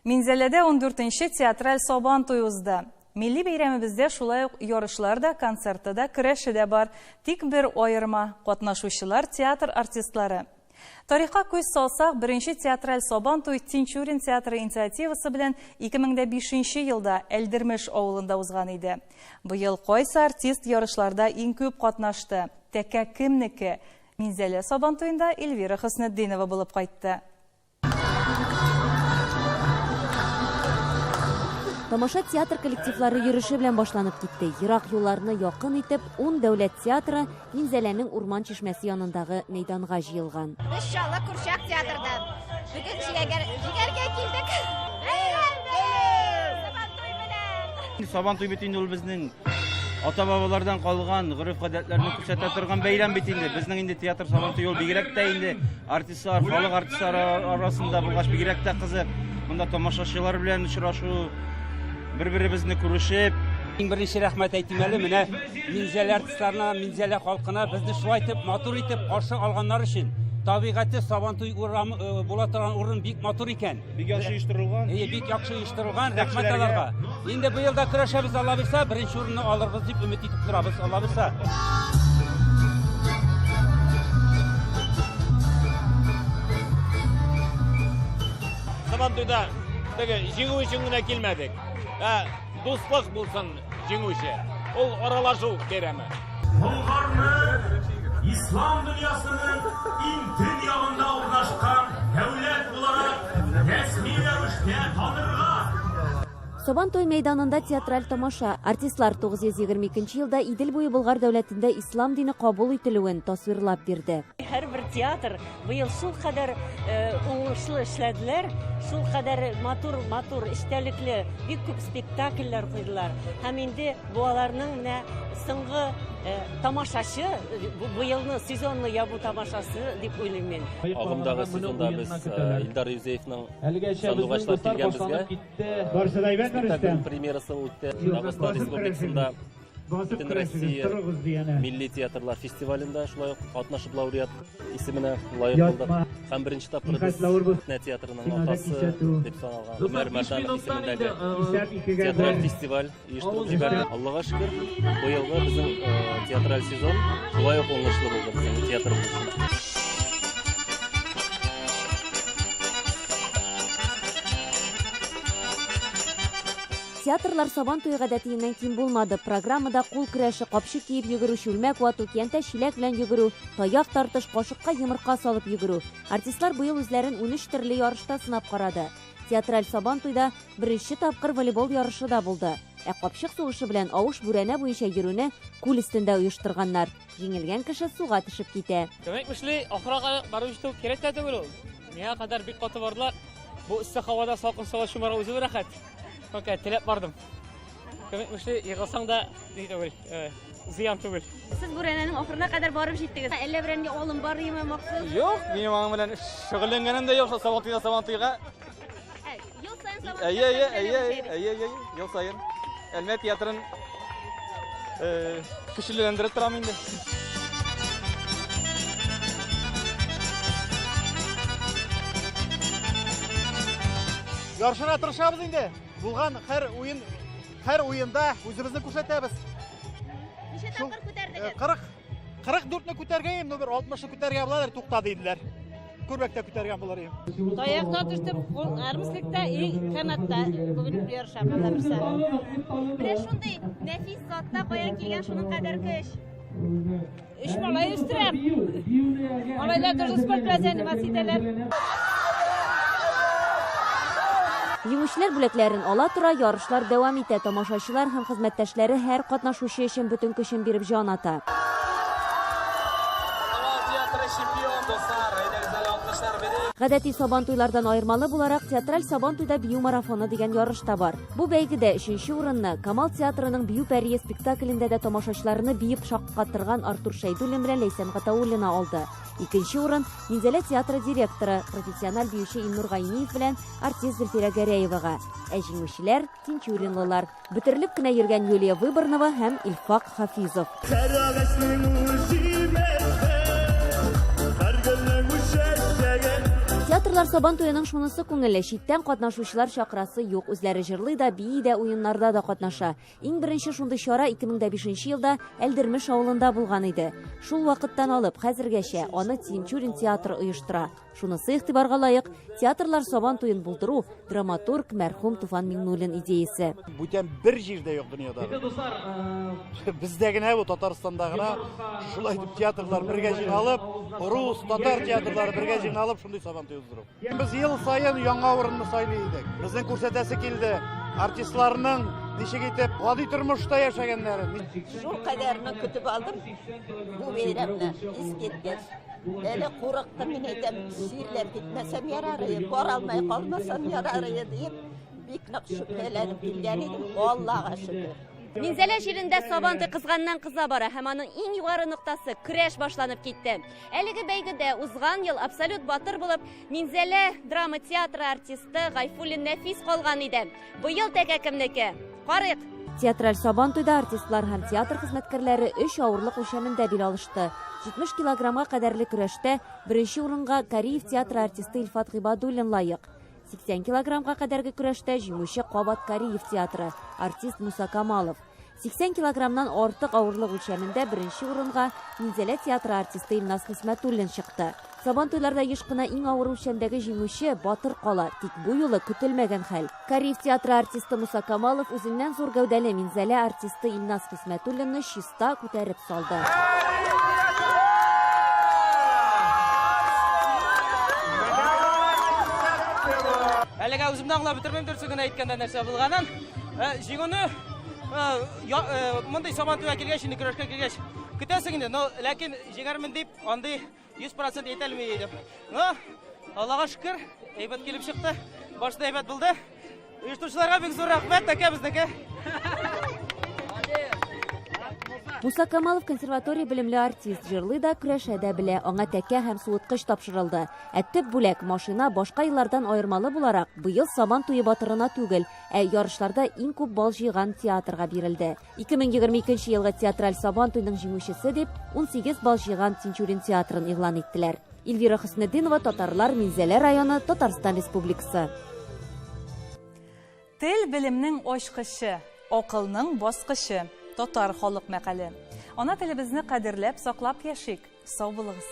Минзәләдә ундүртенче театраль Сабан туе узды. Милли бәйрәмебездә шулай ук ярышлар да, концерты да, көрәше дә бар. Тик бер аерма, катнашучылар, театр артистлары. Тарихка күз салсак, беренче театраль Сабан туй Тинчурин театры инициативасы белән 2005 нче елда Әлдермеш авылында узган иде. Быел кайсы артист ярышларда иң күп катнашты? Тәкә кемнеке? Минзәлә Сабантуенда Эльвира Хөснетдинова булып кайтты. Тамаша театр коллективлары йөреше белән башланып китте. Ерак юлларны якын итеп, ун дәүләт театры Минзәләнең Урман чишмәсе янындагы мәйданга җыелган. Без Чаллы курчак театрдан. Бүген җигәргә килдек. Бәйрәм белән! Сабантуй белән! Сабантуй бит инде ул безнең ата-бабалардан калган гореф-гадәтләрне күрсәтә торган бәйрәм бит инде. Безнең инде театр Сабантуй ул бигрәк тә инде артистлар, халык артистлары арасында булгач бигрәк тә кызык. Монда тамашачылар белән очрашу, бер-беребезне күрешеп. Иң беренче рәхмәт әйтим әле менә Минзәлә артистларына, Минзәлә халкына безне шулай итеп матур итеп каршы алганнар өчен. Табигате Сабантуй урамы э, була торган урын бик матур икән. Бик яхшы оештырылган. Әйе, бик яхшы оештырылган. Рәхмәт аларга. Инде быел да көрәшәбез, Алла бирсә, беренче урынны алырбыз дип өмет итеп торабыз, Алла бирсә. Сабантуйда теге җиңү өчен генә килмәдек. Ә дуслык булсын җиңүче. Ул аралашу бәйрәме. Болгарны ислам дөньясының иң төньягында урнашкан дәүләт буларак рәсми рәвештә танырга. Сабан туе мәйданында театраль тамаша. Артистлар 922 нче елда Идел буе Болгар дәүләтендә ислам дине кабул ителүен тасвирлап бирде. Һәрбер театр быел шулкадәр уңышлы эшләделәр, шулкадәр матур-матур, эчтәлекле бик күп спектакльләр куйдылар. Һәм инде бу аларның менә соңгы тамашачы, быелны сезонны ябу тамашасы дип уйлыйм мин. Агымдагы сезонда без Илдар Юзеевның Сандугачлар килгән безгә спектакль премьерасы үтте. Дагыстан Республикасында Бөтен Россия милли театрлар фестивалендә шулай ук катнашып лауреат исеменә лаек булдык. Һәм беренче тапкыр без Әтнә театрының атасы дип саналган Гомәр Мәрданов исемендәге театраль фестиваль оештырып җибәрдек. Аллага шөкер, быелгы безнең театраль сезон шулай ук уңышлы булды безнең театрыбыз өчен. Театрлар Сабан туе гадәтиеннән ким булмады. Программада кул көрәше, капчык киеп йөгерү, чүлмәк вату, киянтә чиләк белән йөгерү, таяк тартыш, кашыкка йомырка салып йөгерү. Артистлар быел үзләрен 13 төрле ярышта сынап карады. Театраль Сабан туйда беренче тапкыр волейбол ярышы да булды. Ә капчык сугышы белән авыш бүрәнә буенча йөрүне күл өстендә оештырганнар. Җиңелгән кеше суга төшеп китә. Кем әйтмешли, ахырга барып җитү кирәк тә түгел ул. Миңа кадәр бик каты бардылар. Бу эссе һавада салкын суга чумарга үзе бер рәхәт. Пока теләп бардым. Кем әйтмешли, егылсаң да ни түгел, э, зыян түгел. Сез бүрәнәнең ахырына кадәр барып җиттегез. Әллә берәнге алым бар име махсус? Юк, минем аның белән шөгыльләнгәнем дә юк, шул Сабантуйда Сабантуйга. Ә, ел саен Сабантуйда. Әйе, әйе, әйе, әйе, әйе, ел саен. Әлмәт театрын э, көчлеләндереп торам инде. Ярышырга тырышабыз инде. Булган һәр уен, һәр уенда үзебезне күрсәтәбез. Ничә тапкыр күтәрдегез? 40 44-не күтәргәем, но бер 60-ны күтәргән булалар, тукта диделәр. Күбрәк тә күтәргән булыр идем. Таяк тартыштым, кул армсликта и канатта бүген ярышам, Алла бирсә. Менә шундый нәфис затта каян килгән шуның кадәр көч? Өч малай үстерәм. Малайлар тоже спорт белән заниматься итәләр. Җиңүчеләр бүләкләрен ала тора, ярышлар дәвам итә. Тамашачылар һәм хезмәттәшләре һәр катнашучы өчен бөтен көчен биреп җан ата. Гадәти Сабантуйлардан аермалы буларак, театраль Сабантуйда бию марафоны дигән ярыш та бар. Бу бәйгедә өченче урынны Камал театрының Бию пәрие спектаклендә дә тамашачыларны биеп шаккатырган Артур Шәйдуллин белән Ләйсән Гатауллина алды. Икенче урын Минзәлә театры директоры, профессиональ биюче Илнур Гайниев белән артист Зөлфирә Гәрәевага. Ә җиңүчеләр, тинчуринлылар. Бөтерелеп кенә йөргән Юлия Выборнова һәм Илфак Хафизов. Һәр агачның үз җимеше, һәр гөлнең үз чәчәге. Театрлар Сабан туеның шунысы күңелле, читтән катнашучылар чакырасы юк, үзләре җырлый да, бии дә, уеннарда да катнаша. Иң беренче шундый чара 2005 елда Әлдермеш авылында булган иде. Шул вакыттан алып, хәзергәчә аны Тинчурин театры оештыра. Шунысы игътибарга лаек, театрлар Сабан туен булдыру, драматург мәрхүм Туфан Миңнуллин идеясе. Бүтән бер җирдә юк дөньяда. Бездә генә бу Татарстанда гына шулай итеп театрлар бергә җыйналып, рус, татар театрлары бергә җыйналып шундый Сабан туе уздыру. Без ел саен яңа урынны сайлый идек. Безнең күрсәтәсе килде артистларның ничек итеп гади тормышта яшәгәннәрен. Шул кадәрне көтеп алдым бу бәйрәмне, искиткеч. Әле курыктым, мин әйтәм, чирләп китмәсәм ярар иде, бара алмай калмасам ярар иде диеп, бик нык шөбһәләнеп килгән идем, Аллага шөкер. Минзәлә җирендә Сабантуй кызганнан кыза бара һәм аның иң югары ноктасы көрәш башланып китте. Әлеге бәйгедә узган ел абсолют батыр булып Минзәлә драма театры артисты Гайфуллин Нәфис калган иде. Быел тәкә кемнеке? Карыйк! Театраль Сабантуйда артистлар һәм театр хезмәткәрләре өч авырлык үлчәмендә бил алышты. 70 килограммга кадәрле көрәштә беренче урынга Кариев театры артисты Илфат Гыйбадуллин лаек. 80 килограммга кадәрге көрәштә җиңүче кабат Кариев театры, артист Муса Камалов. 80 килограммнан артык авырлык үлчәмендә беренче урынга Минзәлә театры артисты Илназ Хисмәтуллин чыкты. Сабантуйларда еш кына иң авыр үлчәмдәге җиңүче батыр кала, тик бу юлы көтелмәгән хәл. Кариев театры артисты Муса Камалов үзеннән зур гәүдәле Минзәлә артисты Илназ Хисмәтуллинны чиста күтәреп салды. Әлегә үзем дә аңлап бетермим, дөресен генә әйткәндә нәрсә булганын. Җиңүне мондый Сабантуйга килгәч, инде көрәшкә килгәч, көтәсең инде, но ләкин җиңәрмен дип андый 100% әйтә алмый идем. Но Аллага шөкер, әйбәт килеп чыкты. Башта әйбәт булды. Оештыручыларга бик зур рәхмәт, тәкә безнеке. Муса Камалов консерватория белемле артист, җырлый да, көрәшә дә белә. Аңа тәкә һәм суыткыч тапшырылды. Ә төп бүләк, машина, башка еллардан аермалы буларак, быел Сабан туе батырына түгел, ә ярышларда иң күп балл җыйган театрга бирелде. 2022 елгы театраль Сабан туйның җиңүчесе дип 18 балл җыйган Тинчурин театрын игълан иттеләр. Эльвира Хөснетдинова, Татарлар, Минзәлә районы, Татарстан Республикасы. Тел белемнең ачкычы, акылның баскычы. Татар халык мәкале. Ана телебезне кадерләп, саклап яшик. Сау булыгыз.